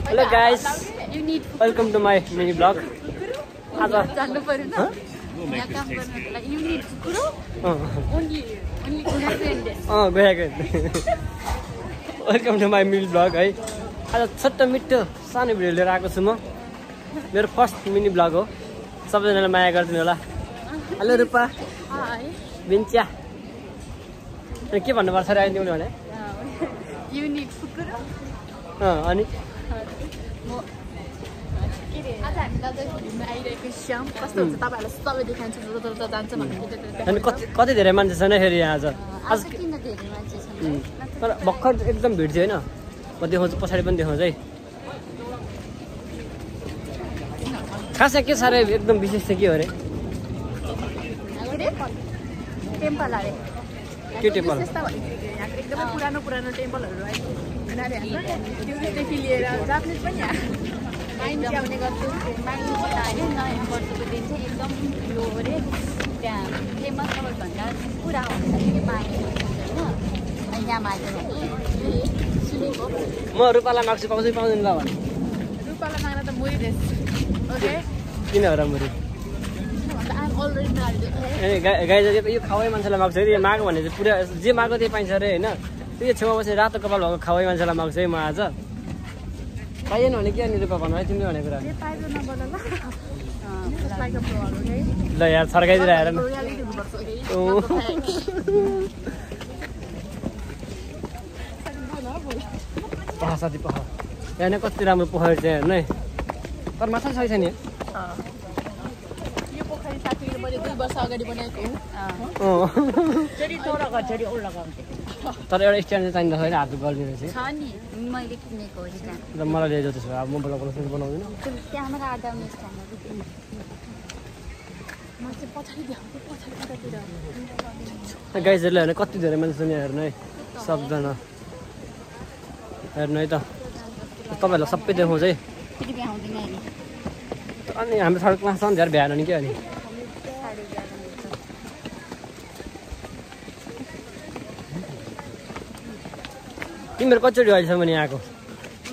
Hello guys, welcome to my mini vlog. आज जान्नु पर्यो न यहाँ काम गर्नलाई यु निड कुरो ओन्ली गएको welcome to my mini vlog है। आज छोटो मिठो सानो भिडियो लिएर आएको छु म। मेरो फर्स्ट मिनी भ्लग हो। सबैजनाले माया गरिदिनु होला। हेलो रूपा, हाय बिन्च्या। के भन्नुपर्छ र अहिले तिमीले भने? यु निड कुरो अनि आज हामी दाजु घुम्न आइरहेको श्याम कस्तो हुन्छ तपाईँहरूलाई सबै देखाउँछु रोड जान्छ भनेर अनि कति धेरै मान्छे छैन फेरि यहाँ आज। आज किन धेरै मान्छे छन् तर भर्खर एकदम भिड थियो होइन। म देखाउँछु, पछाडि पनि देखाउँछु है। खास के छ अरे एकदम विशेष चाहिँ के हो अरे? टेम्पल अरे के टेम्पल? यहाँको एकदमै पुरानो पुरानो टेम्पलहरू ट्युरिस्टदेखि लिएर जापानिज पनि माइन्ड आउने गर्छु। माइन्ड होइन नयाँ वर्षको दिन चाहिँ एकदम ठुलो अरे त्यहाँ फेमस सबैभन्दा पुरा हुन्छ कि पानी होइन यहाँ माझेर सुनेको। म रूपालाई माग्छु, पाउँछु पाउँदैन ल भने? रूपालाई माग्न त मुरिदेश ओके किन हो र मुरी? गाई यो खावै मान्छेलाई माग्छ है। यो माग्यो भने चाहिँ पुरा जे माग्यो त्यही पाइन्छ अरे होइन। त्यो छेउमा बसेर रातो कपाल भएको खावै मान्छेलाई माग्छु है म आज। पाइएन भने के अनि रूपा भन्नु है तिमीले भनेको कुरा? ल यार छर्काइदिएर आएर पहा साथी पहा। यहाँ कति राम्रो पोखरी चाहिँ हेर्नु है। तर माछा छैन नि। यो पोखरी साथीले मैले 2 वर्ष अगाडि बनाएको हो। तर एउटा स्ट्यान्ड चाहिँ चाहिँदा होइन, हातको गल्ने रहेछ। छ नि मैले किनेको हो स्ट्यान्ड। र मलाई ल्याइदियो त्यसो भए। अब म बनाउँदिनँ। क्यामेरा आडाउने स्ट्यान्डहरू म चाहिँ पछाडि गाइजहरूले हेर्नु कति धेरै मान्छे नि हेर्नु है। सबजना हेर्नु है त। तपाईँहरूलाई सबै देखाउँछ है। फेरि भ्याउँदैन अहिले। अनि हाम्रो सडकमा सन् धेरै भ्याएन नि के अनि? तिमीहरू कतिचोटि अहिलेसम्म नि आएको?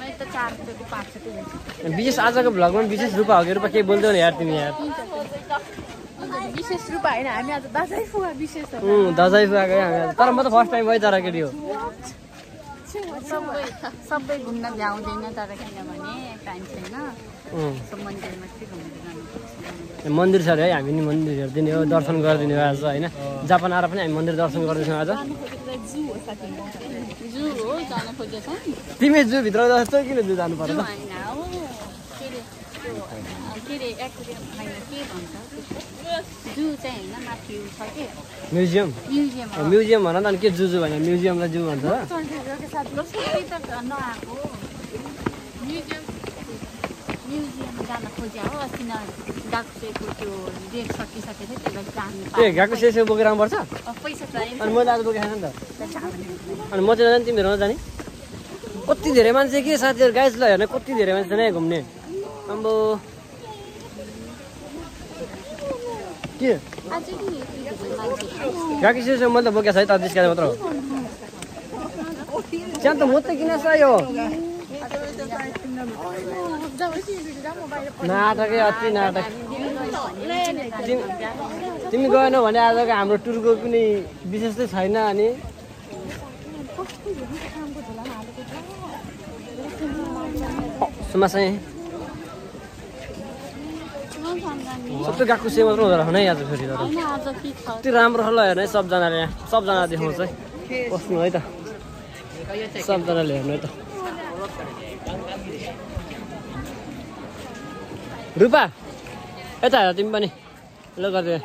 मैले त 4 चोटि 5 चोटि गएँ। विशेष आजको भ्लगमा विशेष रूपा हो कि? रूपा केही बोल्दैनौ यार तिमी यार। विशेष रूपा होइन, हामी आज दसैँ फुवा विशेष हो। दसैँ पुगाएको हामी। तर म त फर्स्ट टाइम भयो तर केटी हो। सबै घुम्न भ्याउँदैन तर किनभने टाइम छैन। मन्दिर मात्रै घुमेर जानुपर्छ। मन्दिर छ अरे है। हामी नि मन्दिर हेरिदिने हो, दर्शन गरिदिने हो आज होइन। जापान आएर पनि हामी मन्दिर दर्शन गर्दैछौँ आज। जू हो जान खोजेको छ। तिमी जू भित्र जस्तो किन जू जानु पर्छ? होइन हो के अरे एक्वेरियम होइन के भन्छ जू चाहिँ होइन माथि छ के म्युजियम। म्युजियम म्युजियम भन त। अनि के जू जू भने म्युजियमलाई जू भन्छ? नआएको म्युजियम जान खोज्या हो। अस्ति न डाक्टरको त्यो डेट सकिसकेको थियो त्यसलाई जानु ए गएको सेसे बोकेर आउनुपर्छ? पैसा चाहियो अनि मैले आज बोकेको छैन नि त। अनि म चाहिँ जाने तिमीहरू नजाने? कति धेरै मान्छे के साथीहरू गाइस ल हेर्न कति धेरै मान्छे छैन घुम्ने। अम्बो के गएको सेसे मैले त बोकेको छ है त। त्यसका मात्र हो त्यहाँ त म त किन चाहियो नाटकै अति नाटक। तिमी गएनौ भने आजको हाम्रो टुरको कुनै विशेष चाहिँ छैन। अनि सुमास सबै गएको से मात्र हुँदो रहेछ है आज फेरि। कति राम्रो छ ल हेर्नु है। सबजनाले सबजना देखाउँछ है। बस्नु है त सबजनाले हेर्नु है त। रूपा यता हेर तिमी पनि ल गरिदिए।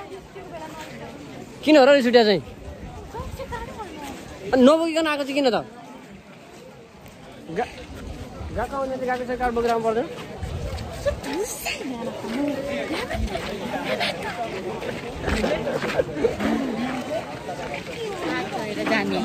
किन हो र छुट्या चाहिँ? अनि नबोकिकन आएको चाहिँ किन त? गएको भने चाहिँ गएको छ कार्ड बोकेर आउनु पर्दैन? जाने